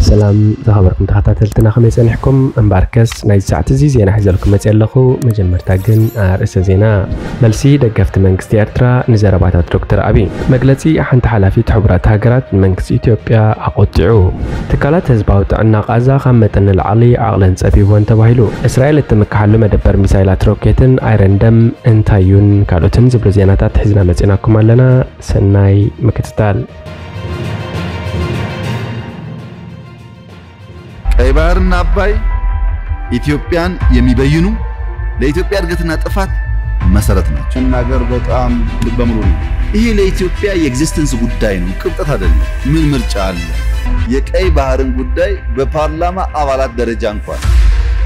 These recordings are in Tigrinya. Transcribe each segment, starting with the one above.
ሰላም ዝኸበርኩም ተኸታተልትና፣ ከመይ ጸኒሕኩም? እምበኣርከስ ናይዚ ሰዓት እዚ ዜና ሒዘልኩም መጽየ ኣለኹ። መጀመርታ ግን ኣርእስተ ዜና። መልሲ ደገፍቲ መንግስቲ ኤርትራ ንዘረባታት ዶክተር ኣቢይ። መግለጺ ሓንቲ ሓላፊት ሕቡራት ሃገራት ንመንግስቲ ኢትዮጵያ ኣቖጢዑ። ትካላት ህዝባዊ ጥዕና ቃዛ ካብ መጠን ንላዕሊ ዓቕለን ጸቢብወን ተባሂሉ። እስራኤል እትምክሓሉ መደበር ሚሳይላት ሮኬትን ኣይረን ደም እንታይ እዩን ካልኦትን ዝብሉ ዜናታት ሒዝና መጺናኩም ኣለና። ሰናይ ምክትታል። ቀይ ባህርና አባይ ኢትዮጵያን የሚበይኑ ለኢትዮጵያ እድገትና ጥፋት መሰረት ናቸው። መናገር በጣም ልበ ሙሉ ነው። ይሄ ለኢትዮጵያ የኤግዚስተንስ ጉዳይ ነው፣ ቅብጠት አይደለም። ምን ምርጫ አለ? የቀይ ባህርን ጉዳይ በፓርላማ አባላት ደረጃ እንኳን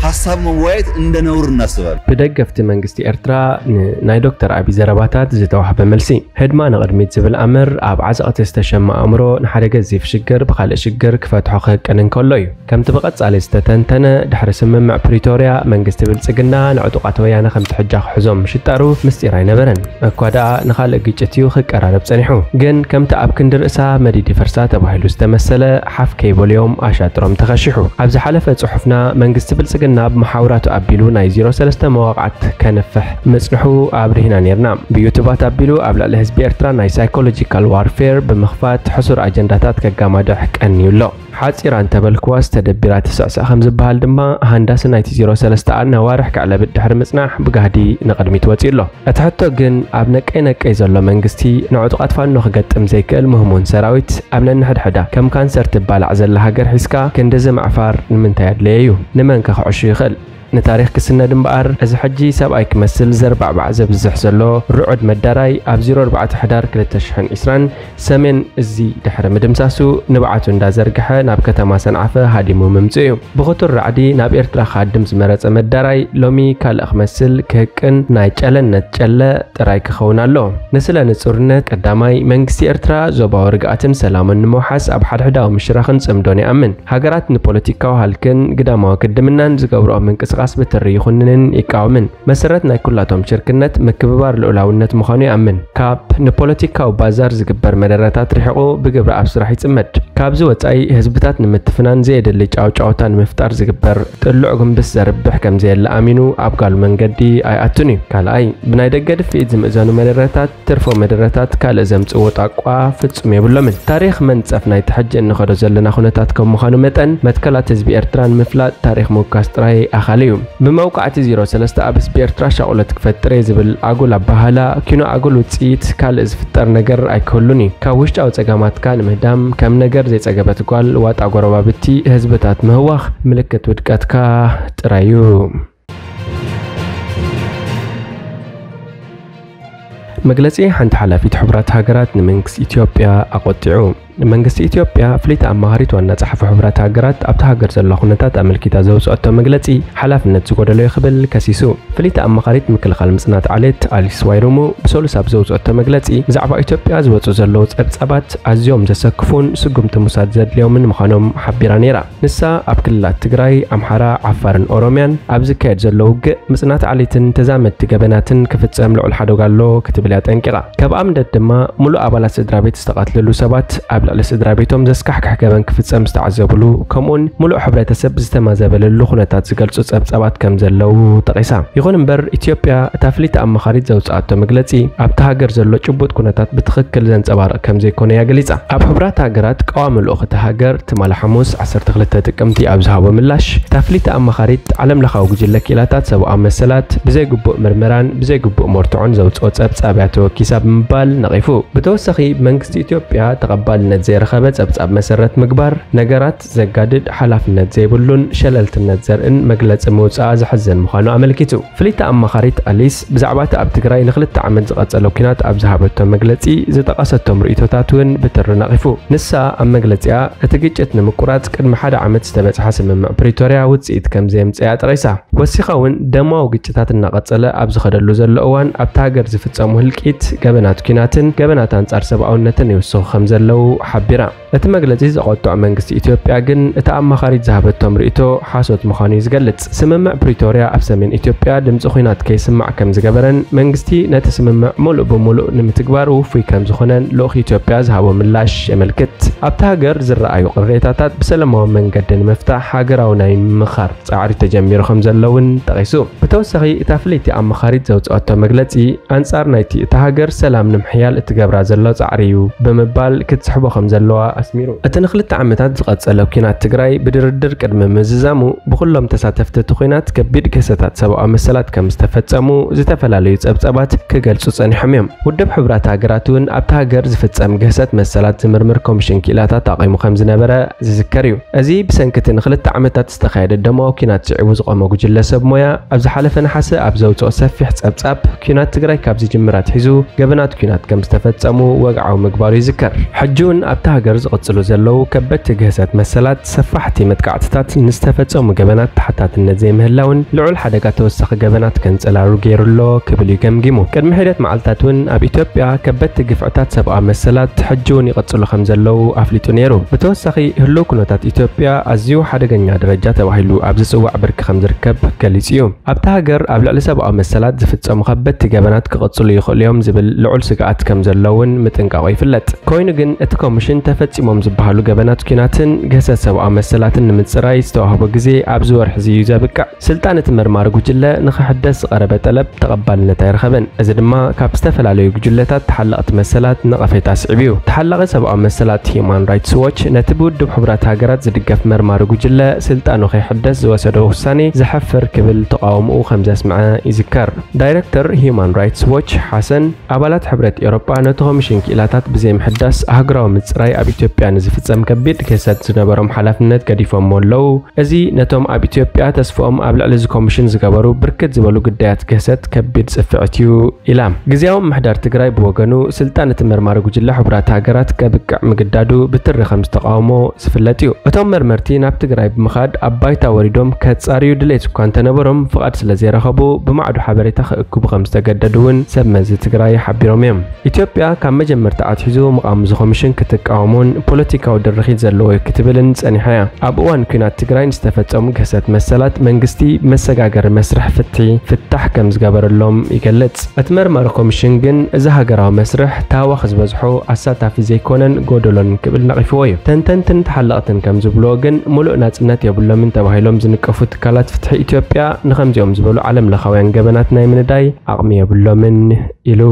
ሀሳብ መወያየት እንደ ነውር እናስባለን። ብደገፍቲ መንግስቲ ኤርትራ ንናይ ዶክተር ኣቢይ ዘረባታት ዝተዋህበ መልሲ። ህድማ ንቕድሚት ዝብል ኣምር ኣብ ዓዘቕቲ ዝተሸመ ኣእምሮ ንሓደ ገዚፍ ሽግር ብኻልእ ሽግር ክፈትሖ ክህቅን እንከሎ እዩ። ከምቲ ብቐጻሊ ዝተተንተነ፣ ድሕሪ ስምምዕ ፕሪቶርያ መንግስቲ ብልጽግና ንዕጡቓት ወያነ ከምቲ ሕጃ ክሕዞም ምሽጣሩ ምስጢር ኣይነበረን። እኳ ደኣ ንኻልእ ግጭት እዩ ክቀራረብ ጸኒሑ። ግን ከምቲ ኣብ ክንዲ ርእሳ መዲድ ይፈርሳ ተባሂሉ ዝተመሰለ ሓፍ ከይበሉዮም ኣሻጥሮም ተኸሺሑ። ኣብ ዝሓለፈ ጽሑፍና መንግስቲ ብልጽግና ብመሓውራቱ ኣቢሉ ናይ ዜሮ ሰለስተ መዋቕዓት ከንፍሕ ምጽንሑ ኣብሪህና ኔርና። ብዩቱባት ኣቢሉ ኣብ ልዕሊ ህዝቢ ኤርትራ ናይ ሳይኮሎጂካል ዋርፌር ብምኽፋት ሕሱር ኣጀንዳታት ከጋማድሕ ቀንዩ ኣሎ። ሓጺራ እንተበልክዋስ ተደቢራ ትስዕስዕ ከም ዝበሃል ድማ ሃንዳሲ ናይቲ ዜሮ ሰለስተ ኣናዋርሕ ከዕለብጥ ድሕሪ ምጽናሕ ብጋህዲ ንቕድሚት ወጺኡ ኣሎ። እቲ ሕቶ ግን ኣብ ነቀይ ነቀይ ዘሎ መንግስቲ ንዕጡቓት ፋኖ ክገጥም ዘይክእል ምህሙን ሰራዊት ኣብ ነንሕድሕዳ ከም ካንሰር ትባላዕ ዘላ ሃገር ሒዝካ ክንድዚ ምዕፋር ንምንታይ ኣድለየ እዩ? ንመን ከ ክዕሹ ይኽእል? ንታሪኽ ክስነድ እምበኣር፣ እዚ ሕጂ ሰብኣይ ክመስል ዘርባዕባዕ ዘብዝሕ ዘሎ ርዑድ መዳራይ ኣብ ዜሮ ኣርባዕተ ሕዳር ክልተ ሽሕን ዕስራን ሰሜን እዚ ድሕሪ ምድምሳሱ ንብዓቱ እንዳዘርግሐ ናብ ከተማ ሰንዓፈ ሃዲሙ ምምጽኡ እዩ። ብኽቱር ራዕዲ ናብ ኤርትራ ክሃድም ዝመረጸ መዳራይ ሎሚ ካልእ ክመስል ክህቅን ናይ ጨለነት ጨለ ጥራይ ክኸውን ኣሎ። ንስለ ንጹርነት ቀዳማይ መንግስቲ ኤርትራ ዞባዊ ርግኣትን ሰላምን ንምውሓስ ኣብ ሓድሕዳዊ ምሽራኽን ጽምዶን ይኣምን። ሃገራት ንፖለቲካዊ ሃልክን ግዳማዊ ክድምናን ዝገብርኦ ምንቅስቓስ ብትሪ ይኹንንን ይቃወምን። መሰረት ናይ ኩላቶም ሽርክነት ምክብባር ልኡላውነት ምዃኑ ይኣምን። ካፕ ንፖለቲካዊ ባዛር ዝግበር መደረታት ርሒቑ ብግብሪ ኣብ ስራሕ ይጽመድ። ካብዚ ወጻኢ ህዝብታት ንምትፍናን ዘየድሊ ጫውጫውታ ንምፍጣር ዝግበር ጥሉዕ ጉንብስ ዘርብሕ ከም ዘየለ ኣሚኑ ኣብ ጋሉ መንገዲ ኣይኣቱን እዩ። ካልኣይ፣ ብናይ ደገ ድፍኢት ዝምእዘኑ መደረታት ትርፎ መደረታት ካልእ ዘምጽእዎ ጣቋ ፍጹም የብሎምን። ታሪኽ መንጸፍ ናይቲ ሕጂ እንኸዶ ዘለና ኩነታት ከም ምዃኑ መጠን፣ መትከላት ህዝቢ ኤርትራ ንምፍላጥ ታሪኽ ምውካስ ጥራይ ኣኻሊ እዩ። ብመውቃዕቲ ዜሮ ሰለስተ ኣብ ህዝቢ ኤርትራ ሻቕሎት ክፈጥር እየ ዝብል ኣጉል ኣበሃህላ፣ ኪኖ ኣጉል ውጽኢት ካልእ ዝፍጠር ነገር ኣይክህሉን እዩ። ካብ ውሽጣዊ ጸገማትካ ንምህዳም ከም ነገር ዘይጸገበት ጓል ዋጣ ጎረባብቲ ህዝብታት ምህዋኽ ምልክት ውድቀትካ ጥራይ እዩ። መግለጺ ሓንቲ ሓላፊት ሕቡራት ሃገራት ንመንግስቲ ኢትዮጵያ ኣቖጢዑ። መንግስቲ ኢትዮጵያ ፍልይቲ ኣማኻሪት ዋና ጸሓፊ ሕቡራት ሃገራት ኣብቲ ሃገር ዘሎ ኩነታት ኣመልኪታ ዘውጽኦቶ መግለጺ ሓላፍነት ዝጎደሎ እዩ ክብል ከሲሱ። ፍልይቲ ኣማኻሪት ምክልኻል ምጽናት ዓሌት ኣሊስ ዋይሩሙ ብሰሉስ ኣብ ዘውጽኦቶ መግለጺ ብዛዕባ ኢትዮጵያ ዝወጹ ዘለዉ ጸብጻባት ኣዝዮም ዘሰክፉን ስጉምቲ ምውሳድ ዘድልዮምን ምዃኖም ሓቢራ ነይራ። ንሳ ኣብ ክልላት ትግራይ፣ ኣምሓራ፣ ዓፋርን ኦሮምያን ኣብ ዝካየድ ዘሎ ውግእ ምጽናት ዓሌትን ተዛመድቲ ገበናትን ክፍጸም ልዑል ሓደጋ ኣሎ ክትብል እያ ጠንቂቓ። ካብ ኣብነት ድማ፣ ሙሉእ ኣባላት ስድራ ቤት ዝተቐትልሉ ሰባት፣ ኣብ ልዕሊ ስድራ ቤቶም ዘስካሕክሕ ገበን ክፍጸም ዝተዓዘብሉ፣ ከምኡውን ሙሉእ ሕብረተሰብ ዝተማዘበለሉ ኩነታት ዝገልጹ ጸብጻባት ከም ዘለዉ ጠቒሳ። ይኹን እምበር፣ ኢትዮጵያ እታ ፍልይቲ ኣማኻሪት ዘውጽኣቶ መግለጺ፣ ኣብታ ሃገር ዘሎ ጭቡጥ ኩነታት ብትኽክል ዘንጸባርቕ ከም ዘይኮነ እያ ገሊጻ። ኣብ ሕቡራት ሃገራት ቀዋሚ ልኡኽ እታ ሃገር፣ ትማሊ ሓሙስ ዓሰርተ ክልተ ጥቅምቲ ኣብ ዝሃቦ ምላሽ፣ እታ ፍልይቲ ኣማኻሪት ዓለምለኻዊ ጉጅለ ክኢላታት ሰብኣዊ መሰላት ብዘይግቡእ ምርመራን ብዘይግቡእ መርትዖን ዘውጽኦ ጸብጻብ እያ ተወኪሳ ብምባል ነቒፉ። ብተወሳኺ፣ ብመንግስቲ ኢትዮጵያ ተቐባልነት ዘይረኸበ ጸብጻብ መሰረት ምግባር፣ ነገራት ዘጋድድ፣ ሓላፍነት ዘይብሉን ሸለልትነት ዘርእን መግለጺ ምውጻኣ ዘሕዝን ምዃኑ ኣመልኪቱ። ፍልይቲ ኣማኻሪት ኣሊስ ብዛዕባ እቲ ኣብ ትግራይ ንኽልተ ዓመት ዝቐጸለ ኲናት ኣብ ዝሃበቶ መግለጺ ዝጠቐሰቶም ርእይቶታት እውን ብትሪ ነቒፉ። ንሳ ኣብ መግለጺኣ፣ እቲ ግጭት ንምቁራጽ ቅድሚ ሓደ ዓመት ዝተበጽሐ ስምምዕ ፕሪቶርያ ውጽኢት ከም ዘየምጽአ ጠቒሳ። ወሲኻ እውን ደማዊ ግጭታት እናቐጸለ ኣብ ዝኸደሉ ዘሎ እዋን ኣብታ ሃገር ዝፍጸሙ ህልቂት፣ ገበናት ኲናትን ገበናት ኣንጻር ሰብኣውነትን ይውስኹ ከም ዘለዉ ሓቢራ። እቲ መግለጺ ዘቖጥዖ መንግስቲ ኢትዮጵያ ግን፣ እቲ ኣማኻሪት ዝሃበቶም ርእይቶ ሓሶት ምዃኑ እዩ ዝገልጽ። ስምምዕ ፕሪቶርያ ኣብ ሰሜን ኢትዮጵያ ድምጺ ኲናት ከይስማዕ ከም ዝገበረን፣ መንግስቲ ነቲ ስምምዕ ምሉእ ብምሉእ ንምትግባር ውፉይ ከም ዝኾነን ልኡኽ ኢትዮጵያ ዝሃቦ ምላሽ የመልክት። ኣብታ ሃገር ዝረኣዩ ቅሬታታት ብሰላማዊ መንገዲ ንምፍታሕ ሃገራዊ ናይ ምምኻር ጻዕሪ ተጀሚሩ ከም ዘሎ እውን ጠቒሱ። ብተወሳኺ፣ እታ ፍልይቲ ኣማኻሪት ዘውጽኣቶ መግለጺ፣ ኣንጻር ናይቲ እታ ሃገር ሰላም ንምሕያል እትገብራ ዘሎ ጻዕሪ እዩ ብምባል ክትስሕቦ ከም ዘለዋ ኣስሚሩ። እቲ ንክልተ ዓመታት ዝቐጸለ ኲናት ትግራይ ብድርድር ቅድሚ ምዝዛሙ፣ ብኹሎም ተሳተፍቲ እቲ ኲናት ከቢድ ግህሰታት ሰብኣዊ መሰላት ከም ዝተፈጸሙ ዝተፈላለዩ ጸብጻባት ክገልጹ ጸኒሖም እዮም። ውድብ ሕቡራት ሃገራት እውን ኣብቲ ሃገር ዝፍጸም ግህሰት መሰላት ዝምርምር ኮሚሽን ክኢላታት ኣቒሙ ከም ዝነበረ ዝዝከር እዩ። እዚ ብሰንኪ እቲ ንክልተ ዓመታት ዝተኻየደ ደማዊ ኲናት ስዒቡ ዝቖመ ጉጅለ ሰብ ሞያ፣ ኣብ ዝሓለፈ ነሓሰ ኣብ ዘውጽኦ ሰፊሕ ጸብጻብ፣ ኲናት ትግራይ ካብ ዝጅምር ኣትሒዙ ገበናት ኲናት ከም ዝተፈጸሙ ወግዓዊ ምግባሩ ይዝከር። ሕጂ እውን ኣብታ ሃገር ዝቕጽሉ ዘለዉ ከበድቲ ግህሰት መሰላት፣ ሰፋሕቲ መጥቃዕትታት፣ ንዝተፈጸሙ ገበናት ተሓታትነት ዘይምህላውን ልዑል ሓደጋ ተወሳኺ ገበናት ከንጸላሉ ገይሩ ኣሎ ክብል እዩ ገምጊሙ። ቅድሚ ሒደት መዓልታት እውን ኣብ ኢትዮጵያ ከበድቲ ግፍዕታት ሰብኣዊ መሰላት ሕጂ እውን ይቕጽሉ ከም ዘለዉ ኣፍሊጡ ነይሩ። ብተወሳኺ፣ ህሉው ኩነታት ኢትዮጵያ ኣዝዩ ሓደገኛ ደረጃ ተባሂሉ ኣብ ዝጽዋዕ ብርኪ ከም ዝርከብ ገሊጹ እዩ። ኣብታ ሃገር ኣብ ልዕሊ ሰብኣዊ መሰላት ዝፍጸሙ ከበድቲ ገበናት ክቕጽሉ ይኽእሉ እዮም ዝብል ልዑል ስግኣት ከም ዘሎ እውን ምጥንቃቑ ይፍለጥ። ኮይኑ ግን፣ እቲ ኮሚሽን ተፈጺሞም ዝበሃሉ ገበናት ኲናትን ግህሰት ሰብኣዊ መሰላትን ንምጽራይ ዝተዋህቦ ግዜ ኣብዚ ወርሒ እዚ እዩ ዘብቅዕ። ስልጣን እቲ መርማሪ ጉጅለ ንኽሕደስ ዝቐረበ ጠለብ ተቐባልነት ኣይረኸበን። እዚ ድማ ካብ ዝተፈላለዩ ጉጅለታት ተሓለቕቲ መሰላት ነቐፌታ ኣስዒቡ እዩ። ተሓላቒ ሰብኣዊ መሰላት ሂዩማን ራይትስ ዎች ነቲ ብውድብ ሕቡራት ሃገራት ዝድገፍ መርማሪ ጉጅለ ስልጣኑ ከይሕደስ ዝወሰዶ ውሳኔ ዘሕፍር ክብል ተቓውሞኡ ከም ዘስምዐ ይዝከር። ዳይረክተር ሂዩማን ራይትስ ዎች ሓሰን፣ ኣባላት ሕብረት ኤውሮጳ ነቲ ኮሚሽን ክኢላታት ብዘይምሕዳስ ኣህጉራዊ ምጽራይ ኣብ ኢትዮጵያ ንዝፍጸም ከቢድ ግህሰት ዝነበሮም ሓላፍነት ገዲፎምዎ ኣለዉ። እዚ ነቶም ኣብ ኢትዮጵያ ተስፍኦም ኣብ ልዕሊ እዚ ኮሚሽን ዝገበሩ ብርክት ዝበሉ ግዳያት ግህሰት ከቢድ ጽፍዕት እዩ ኢላ። ግዝያዊ ምምሕዳር ትግራይ ብወገኑ፣ ስልጣን እቲ መርማሪ ጉጅለ ሕቡራት ሃገራት ከብቅዕ ምግዳዱ ብትሪ ከም ዝተቓወሞ ዝፍለጥ እዩ። እቶም መርመርቲ ናብ ትግራይ ብምኻድ ኣብ ባይታ ወሪዶም ከጻርዩ ድሌት እኳ እንተነበሮም፣ ፍቓድ ስለ ዘይረኸቡ ብማዕዶ ሓበሬታ ክእክቡ ከም ዝተገደዱ እውን ሰብ መዚ ትግራይ ሓቢሮም እዮም። ኢትዮጵያ ካብ መጀመርታ ኣትሒዙ ምቓም እዚ ኮሚሽን ክትቃወሞን ፖለቲካዊ ድርኺት ዘለዎ እዩ ክትብልን ጸኒሓ እያ። ኣብ እዋን ኲናት ትግራይ ንዝተፈጸሙ ግህሰት መሰላት መንግስቲ መሰጋገሪ መስርሕ ፍትሒ ፍታሕ ከም ዝገበረሎም ይገልጽ። እቲ መርማሪ ኮሚሽን ግን እዚ ሃገራዊ መስርሕ ታህዋኽ ዝበዝሖ፣ ኣሳታፊ ዘይኮነን ጎደሎን ክብል ነቒፍዎ እዩ። ተንተንትን ተሓለቕትን ከም ዝብልዎ ግን፣ ምሉእ ናጽነት የብሎምን ተባሂሎም ዝንቀፉ ትካላት ፍትሒ ኢትዮጵያ ንኸምዚኦም ዝበሉ ዓለም ለኻውያን ገበናት ናይ ምንዳይ ዓቕሚ የብሎምን ኢሉ።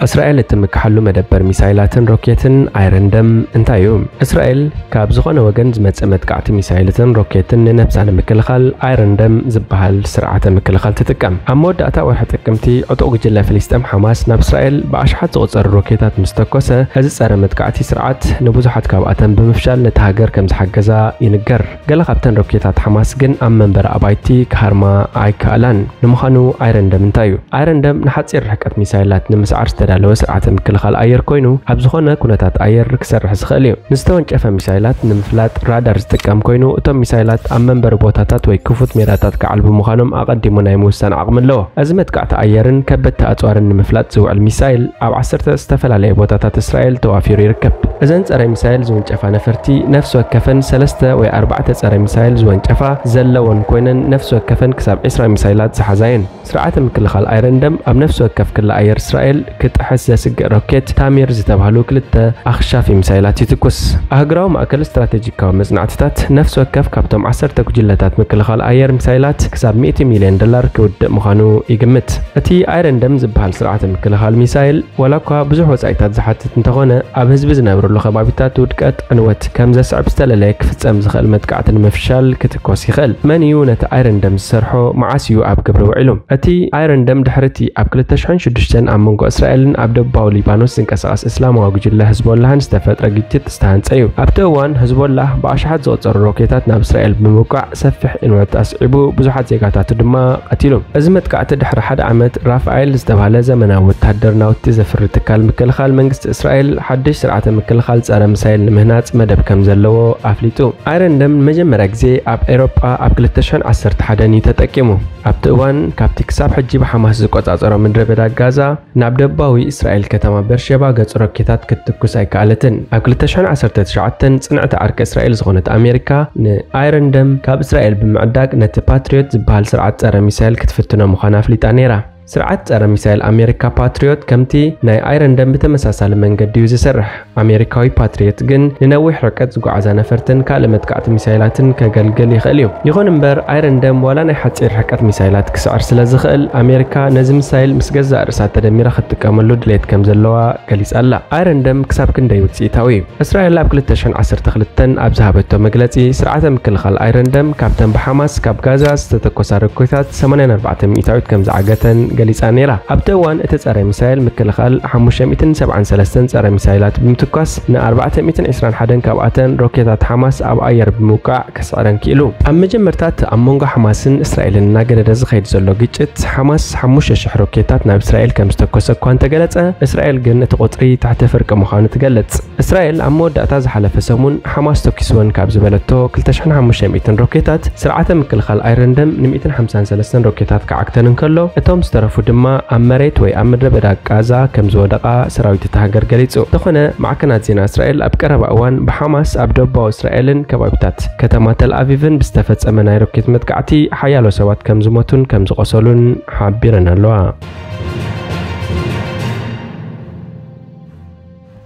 እስራኤል እትምክሓሉ መደበር ሚሳይላትን ሮኬትን ኣይረን ደም እንታይ እዩ? እስራኤል ካብ ዝኾነ ወገን ዝመጽእ መጥቃዕቲ ሚሳይላትን ሮኬትን ንነብሳ ንምክልኻል ኣይረን ደም ዝበሃል ስርዓተ ምክልኻል ትጥቀም። ኣብ መወዳእታ ወርሒ ጥቅምቲ፣ ዕጡቕ ጉጅለ ፍልስጤም ሓማስ ናብ እስራኤል ብኣሽሓት ዝቑጸሩ ሮኬታት ምስ ተኮሰ፣ እዚ ጸረ መጥቃዕቲ ስርዓት ንብዙሓት ካብኣተን ብምፍሻል ነታ ሃገር ከም ዝሓገዛ ይንገር። ገለ ካብተን ሮኬታት ሓማስ ግን ኣብ መንበሪ ኣባይቲ ክሃርማ ኣይከኣላን። ንምዃኑ ኣይረን ደም እንታይ እዩ? ኣይረን ደም ንሓጺር ርሕቀት ሚሳይላት ንምስዓር ዝተዳለወ ስርዓተ ምክልኻል ኣየር ኮይኑ፣ ኣብ ዝኾነ ኩነታት ኣየር ክሰርሕ ዝኽእል እዩ። ንዝተወንጨፈ ሚሳይላት ንምፍላጥ ራዳር ዝጥቀም ኮይኑ፣ እቶም ሚሳይላት ኣብ መንበሪ ቦታታት ወይ ክፉት ሜዳታት ክዓልቡ ምዃኖም ኣቐዲሙ ናይ ምውሳን ዓቕሚ ኣለዎ። እዚ መጥቃዕቲ ኣየርን ከበድቲ ኣጽዋርን ንምፍላጥ ዝውዕል ሚሳይል ኣብ ዓሰርተ ዝተፈላለየ ቦታታት እስራኤል ተዋፊሩ ይርከብ። እዘን ጸረ ሚሳይል ዝውንጨፋ ነፈርቲ፣ ነፍሲ ወከፈን ሰለስተ ወይ ኣርባዕተ ጸረ ሚሳይል ዝወንጨፋ ዘለወን ኮይነን፣ ነፍሲ ወከፈን ክሳብ ዕስራ ሚሳይላት ዝሓዛ እየን። ስርዓተ ምክልኻል ኣይረን ደም ኣብ ነፍሲ ወከፍ ክሊ ኣየር እስራኤል ክጥሕስ ዘስግእ ሮኬት ታሚር ዝተባህሉ ክልተ ኣኽሻፊ ሚሳይላት ይትኩስ። ኣህጉራዊ ማእከል ስትራቴጂካዊ መጽናዕትታት፣ ነፍሲ ወከፍ ካብቶም ዓሰርተ ጉጅለታት ምክልኻል ኣየር ሚሳይላት ክሳብ ሚእቲ ሚልዮን ዶላር ክውድእ ምዃኑ ይግምት። እቲ ኣይረን ደም ዝበሃል ስርዓተ ምክልኻል ሚሳይል፣ ዋላ እኳ ብዙሕ ወጻኢታት ዝሓትት እንተኾነ፣ ኣብ ህዝቢ ዝነብረሉ ከባቢታት ውድቀት ዕንወት ከም ዘስዕብ ዝተለለየ ክፍጸም ዝኽእል መጥቃዕቲ ንምፍሻል ክትኮስ ይኽእል። መን እዩ ነቲ ኣይረን ደም ዝሰርሖ? መዓስ እዩ ኣብ ግብሪ ውዒሉ? እቲ ኣይረን ደም ድሕሪ እቲ ኣብ ክልተ ሽሕን ሽዱሽተን ኣብ መንጎ እስራኤልን ኣብ ደቡባዊ ሊባኖስ ዝንቀሳቐስ እስላማዊ ጉጅለ ህዝቦላህን ዝተፈጥረ ግጭት ዝተሃንጸ እዩ። ኣብቲ እዋን ህዝቦላህ ብኣሽሓት ዝቑጸሩ ሮኬታት ናብ እስራኤል ብምውቃዕ ሰፊሕ ዕንወት ኣስዒቡ ብዙሓት ዜጋታቱ ድማ ቀቲሉ። እዚ መጥቃዕቲ ድሕሪ ሓደ ዓመት ራፋኤል ዝተባህለ ዘመናዊ ወታደር ናውቲ ዘፍሪ ትካል ምክልኻል መንግስቲ እስራኤል ሓድሽ ስርዓተ ምክልኻል ጸረ ሚሳይል ንምህናጽ መደብ ከም ዘለዎ ኣፍሊጡ። ኣይረን ደም ንመጀመርያ ግዜ ኣብ ኤውሮጳ ኣብ ክልተ ሽሕን ዓሰርተ ሓደን እዩ ተጠቂሙ። ኣብቲ እዋን ካብቲ ክሳብ ሕጂ ብሓማስ ዝቆጻጸሮ ምድረ በዳ ጋዛ ናብ ደቡባዊ እስራኤል ከተማ በርሸባ ገጹ ሮኬታት ክትትኩስ ኣይከኣለትን። ኣብ ክልተ ሽሕን ዓሰርተ ትሽዓተን ጽንዕቲ ዓርኪ እስራኤል ዝኾነት ኣሜሪካ ንኣይረን ደም ካብ እስራኤል ብምዕዳግ ነቲ ፓትሪዮት ዝበሃል ስርዓት ጸረ ሚሳይል ክትፍትኖ ምዃና ኣፍሊጣ ነይራ። ስርዓት ጸረ ሚሳይል ኣሜሪካ ፓትሪዮት ከምቲ ናይ ኣይረን ደም ብተመሳሳሊ መንገዲ እዩ ዝሰርሕ። ኣሜሪካዊ ፓትሪዮት ግን ንነዊሕ ርቀት ዝጓዓዛ ነፈርትን ካልእ መጥቃዕቲ ሚሳይላትን ከገልግል ይኽእል እዩ። ይኹን እምበር ኣይረን ደም ዋላ ናይ ሓጺር ርሕቀት ሚሳይላት ክስዕር ስለ ዝኽእል ኣሜሪካ ነዚ ሚሳይል ምስ ገዛእ ርእሳ ተደሚራ ክትጥቀመሉ ድሌት ከም ዘለዋ ገሊጻ ኣላ። ኣይረን ደም ክሳብ ክንደይ ውጽኢታዊ እዩ? እስራኤል ኣብ ክልተ ሽሕን ዓሰርተ ክልተን ኣብ ዝሃበቶ መግለጺ ስርዓተ ምክልኻል ኣይረን ደም ካብተን ብሓማስ ካብ ጋዛ ዝተተኮሳ ሮኬታት ሰማንያን ኣርባዕተን ሚእታዊት ከም ዝዓገተን ገሊጻ ነይራ። ኣብቲ እዋን እቲ ጸረ ሚሳይል ምክልኻል ሓሙሽተ ሚእትን ሰብዓን ሰለስተን ጸረ ሚሳይላት ብምትኳስ ን ኣርባዕተ ሚእትን ዕስራን ሓደን ካብኣተን ሮኬታት ሓማስ ኣብ ኣየር ብምውቃዕ ከስዕረን ክኢሉ። ኣብ መጀመርታ እቲ ኣብ መንጎ ሓማስን እስራኤልን እናገደደ ዝኸይድ ዘሎ ግጭት ሓማስ ሓሙሽተ ሽሕ ሮኬታት ናብ እስራኤል ከም ዝተኮሰ እኳ እንተገለጸ እስራኤል ግን እቲ ቁጽሪ ትሕቲ ፍርቂ ምዃኑ ትገልጽ። እስራኤል ኣብ መወዳእታ ዝሓለፈ ሰሙን ሓማስ ተኪስወን ካብ ዝበለቶ ክልተ ሽሕን ሓሙሽተ ሚእትን ሮኬታት ስርዓተ ምክልኻል ኣይረን ደም ን ሚእትን ሓምሳን ሰለስተን ሮኬታት ክዓግተን እንከሎ እቶም ዝተረፉ ድማ ኣብ መሬት ወይ ኣብ ምድረ በዳ ጋዛ ከም ዝወደቓ ሰራዊት እታ ሃገር ገሊጹ። እንተኾነ ማዕከናት ዜና እስራኤል ኣብ ቀረባ እዋን ብሓማስ ኣብ ደቡባዊ እስራኤልን ከባቢታት ከተማ ተል ኣቪቭን ብዝተፈጸመ ናይ ሮኬት መጥቃዕቲ ሓያሎ ሰባት ከም ዝሞቱን ከም ዝቖሰሉን ሓቢረን ኣለዋ።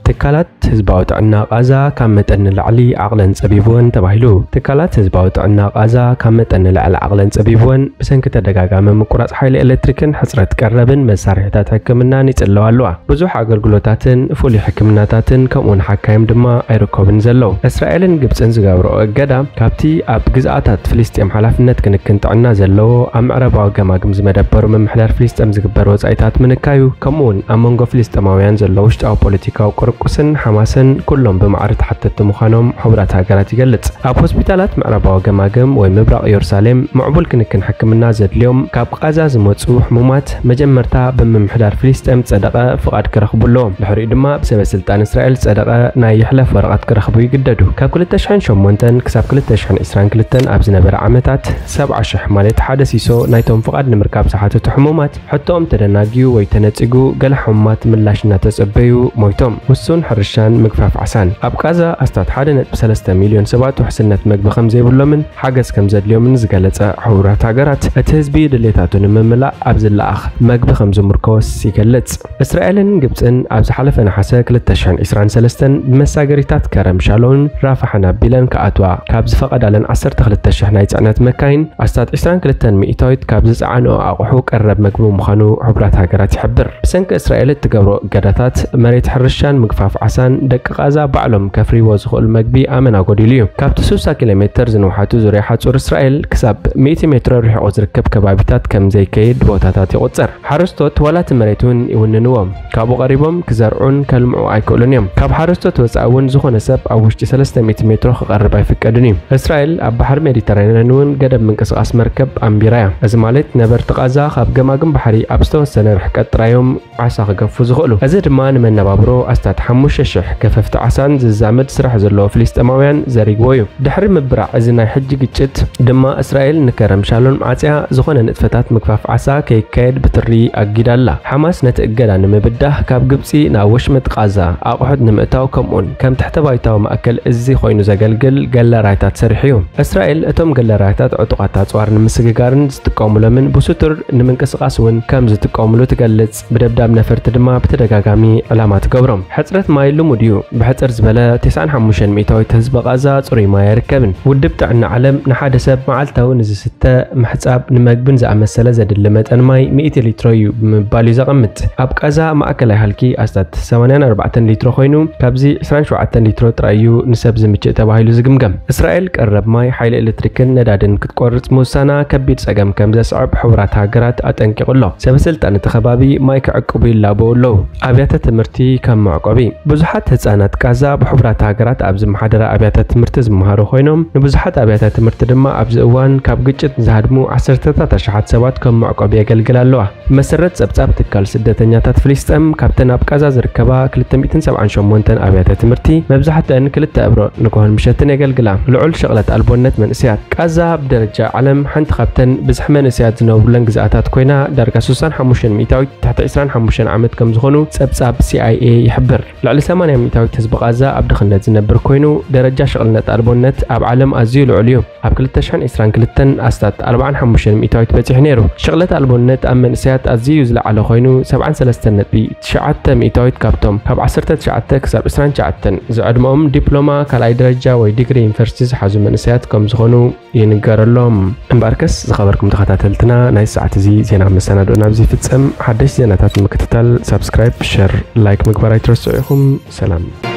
ትካላት ህዝባዊ ጥዕና ቃዛ ካብ መጠን ንላዕሊ ዓቕለን ጸቢብወን ተባሂሉ። ትካላት ህዝባዊ ጥዕና ቃዛ ካብ መጠን ንላዕሊ ዓቕለን ጸቢብወን ብሰንኪ ተደጋጋሚ ምቁራጽ ሓይሊ ኤሌክትሪክን ሕጽረት ቀረብን መሳርሒታት ሕክምናን ይጽለዋ ኣለዋ። ብዙሕ ኣገልግሎታትን ፍሉይ ሕክምናታትን ከምኡውን ሓካይም ድማ ኣይርከቡን ዘለዉ። እስራኤልን ግብጽን ዝገብርኦ እገዳ ካብቲ ኣብ ግዝኣታት ፍልስጤም ሓላፍነት ክንክን ጥዕና ዘለዎ ኣብ ምዕራባዊ ገማግም ዝመደበሩ ምምሕዳር ፍልስጤም ዝግበር ወጻኢታት ምንካዩ ከምኡውን ኣብ መንጎ ፍልስጤማውያን ዘሎ ውሽጣዊ ፖለቲካዊ ቁርቁስን ሓማስን ኩሎም ብማዕረ ተሓተቲ ምዃኖም ሕቡራት ሃገራት ይገልጽ። ኣብ ሆስፒታላት ምዕራባዊ ገማግም ወይ ምብራቕ ኢየሩሳሌም ምዕቡል ክንክን ሕክምና ዘድልዮም ካብ ቃዛ ዝመጹ ሕሙማት መጀመርታ ብምምሕዳር ፍልስጤም ዝጸደቐ ፍቓድ ክረኽቡ ኣለዎም። ድሕሪኡ ድማ ብሰበ ስልጣን እስራኤል ዝጸደቐ ናይ ይሕለፍ ወረቐት ክረኽቡ ይግደዱ። ካብ ክልተ ሽሕን ሸሞንተን ክሳብ ክልተ ሽሕን ዕስራን ክልተን ኣብ ዝነበረ ዓመታት ሰብዓ ሽሕ ማለት ሓደ ሲሶ ናይቶም ፍቓድ ንምርካብ ዝሓተቱ ሕሙማት ሕቶኦም ተደናጊዩ ወይ ተነጺጉ፣ ገለ ሕሙማት ምላሽ እናተጸበዩ ሞይቶም። ውሱን ሕርሻን ምግፋፍ ዓሳን። ኣብ ቃዛ ኣስታት ሓደ ነጥቢ ሰለስተ ሚልዮን ሰባት ውሕስነት መግቢ ከም ዘይብሎምን ሓገዝ ከም ዘድልዮምን ዝገለጸ ሕቡራት ሃገራት፣ እቲ ህዝቢ ድሌታቱ ንምምላእ ኣብ ዝለኣኽ መግቢ ከም ዝምርኮስ ይገልጽ። እስራኤልን ግብጽን ኣብ ዝሓለፈ ነሓሰ ክልተ ሽሕን ዕስራን ሰለስተን ብመሳገሪታት ከረም ሻሎምን ራፋሕን ኣቢለን ክኣትዋ ካብ ዝፈቐዳለን ዓሰርተ ክልተ ሽሕ ናይ ጽዕነት መካይን ኣስታት ዕስራን ክልተን ሚእታዊት ካብ ዝጸዓንኦ ኣቑሑ ቀረብ መግቢ ምዃኑ ሕቡራት ሃገራት ይሕብር። ብሰንኪ እስራኤል እትገብሮ እገዳታት መሬት ሕርሻን ምግፋፍ ዓሳን ደቂ ቃዛ ባዕሎም ከፍርይዎ ዝኽእሉ መግቢ ኣመና ጎዲሉ እዩ። ካብቲ ስሳ ኪሎ ሜተር ዝንውሓቱ ዙርያ ሓጹር እስራኤል ክሳብ ሚእቲ ሜትሮ ርሒቑ ዝርከብ ከባቢታት ከም ዘይከይድ ቦታታት ይቑጸር። ሓረስቶት ዋላ እቲ መሬት እውን ይውንንዎ። ካብኡ ቀሪቦም ክዘርዑን ከልምዑ ኣይክእሉን እዮም። ካብ ሓረስቶት ወጻኢ እውን ዝኾነ ሰብ ኣብ ውሽጢ ሰለስተ ሚእቲ ሜትሮ ክቐርብ ኣይፍቀድን እዩ። እስራኤል ኣብ ባሕሪ ሜዲተራንያን እውን ገደብ ምንቅስቓስ መርከብ ኣንቢራ እያ። እዚ ማለት ነበርቲ ቃዛ ካብ ገማግም ባሕሪ ኣብ ዝተወሰነ ርሕቀት ጥራይ እዮም ዓሳ ክገፉ ዝኽእሉ። እዚ ድማ ንመነባብሮ ኣስታት ሓሙሽተ ሽሕ ገፈፍቲ ዓሳን ዝዛመድ ስራሕ ዘለዎ ፍልስጤማውያን ዘሪግዎ እዩ። ድሕሪ ምብራዕ እዚ ናይ ሕጂ ግጭት ድማ እስራኤል ንከረም ሻሎም ዓጽያ ዝኾነ ንጥፈታት ምግፋፍ ዓሳ ከይካየድ ብትሪ ኣጊዳ ኣላ። ሓማስ ነቲ እገዳ ንምብዳህ ካብ ግብጺ ናብ ወሽመጥ ቃዛ ኣቑሑት ንምእታው ከምኡውን ከም ትሕተ ባይታዊ ማእከል እዚ ኮይኑ ዘገልግል ገለራይታት ሰሪሑ እዩ። እስራኤል እቶም ገለራይታት ዕጡቓት ኣጽዋር ንምስግጋርን ዝጥቀሙሎምን ብስቱር ንምንቅስቓስ እውን ከም ዝጥቀሙሉ ትገልጽ። ብደብዳብ ነፈርቲ ድማ ብተደጋጋሚ ዕላማ ትገብሮም። ሕጽ ሕፅረት ማይ ልሙድ እዩ። ብሕፅር ዝበለ ተስዓን ሓሙሽተን ሚእታዊት ህዝቢ ቃዛ ፅሩይ ማይ ኣይርከብን። ውድብ ጥዕና ዓለም ንሓደ ሰብ መዓልታዊ ንዝስተ ምሕፃብ ንመግብን ዝኣመሰለ ዘድሊ መጠን ማይ ሚእቲ ሊትሮ እዩ ብምባል እዩ ዘቐምጥ። ኣብ ቃዛ ማእከላይ ሃልኪ ኣስታት ሰማንያን ኣርባዕተን ሊትሮ ኮይኑ፣ ካብዚ ዕስራን ሸውዓተን ሊትሮ ጥራይ እዩ ንሰብ ዝምችእ ተባሂሉ ዝግምገም። እስራኤል ቀረብ ማይ፣ ሓይሊ ኤሌክትሪክን ነዳድን ክትቆርጽ ምውሳና ከቢድ ጸገም ከም ዘስዕብ ሕቡራት ሃገራት ኣጠንቂቑ ኣሎ። ሰበ ስልጣን እቲ ከባቢ ማይ ክዕቅቡ ይላበው ኣለዉ። ኣብያተ ትምህርቲ ከም መዕቆቢ። ብዙሓት ህጻናት ቃዛ ብሕቡራት ሃገራት ኣብ ዝመሓደራ ኣብያተ ትምህርቲ ዝመሃሩ ኮይኖም፣ ንብዙሓት ኣብያተ ትምህርቲ ድማ ኣብዚ እዋን ካብ ግጭት ዝሃድሙ ዓሰርተታት ኣሽሓት ሰባት ከም መዕቆቢ የገልግላ ኣለዋ። ብመሰረት ጸብጻብ ትካል ስደተኛታት ፍልስጤም፣ ካብተን ኣብ ቃዛ ዝርከባ ክልተ ሚእትን ሰብዓን ሸሞንተን ኣብያተ ትምህርቲ፣ መብዛሕትአን ክልተ እብሮ ንግሆን ምሸትን የገልግላ። ልዑል ሽቕለት ኣልቦነት መንእሰያት። ቃዛ ብደረጃ ዓለም ሓንቲ ካብተን ብዝሒ መንእሰያት ዝነብሩለን ግዝኣታት ኮይና፣ ዳርጋ ስሳን ሓሙሽተን ሚእታዊት ትሕቲ ዕስራን ሓሙሽተን ዓመት ከም ዝኾኑ ጸብጻብ ሲ ኣይ ኤ ይሕብር። ልዕሊ ሰማንያ ሚእታዊት ህዝቢ ቃዛ ኣብ ድኽነት ዝነብር ኮይኑ፣ ደረጃ ሽቕለት ኣልቦነት ኣብ ዓለም ኣዝዩ ልዑል እዩ። ኣብ ክልተ ሽሕን ዕስራን ክልተን ኣስታት ኣርባዓን ሓሙሽተን ሚእታዊት በጺሑ ነይሩ። ሽቕለት ኣልቦነት ኣብ መንእሰያት ኣዝዩ ዝለዓለ ኮይኑ፣ ሰብዓን ሰለስተን ነጥቢ ትሽዓተ ሚእታዊት ካብቶም ካብ ዓሰርተ ትሽዓተ ክሳብ ዕስራን ትሽዓተን ዝዕድመኦም ዲፕሎማ ካልኣይ ደረጃ ወይ ዲግሪ ዩኒቨርሲቲ ዝሓዙ መንእሰያት ከም ዝኾኑ ይንገረሎም። እምበኣርከስ ዝኸበርኩም ተኸታተልትና፣ ናይ ሰዓት እዚ ዜና መሰናድኦ ናብዚ ይፍጸም። ሓደሽ ዜናታት ንምክትታል ሳብስክራይብ፣ ሸር፣ ላይክ ምግባር ኣይትረስዑ ኢኹም። ሰላም።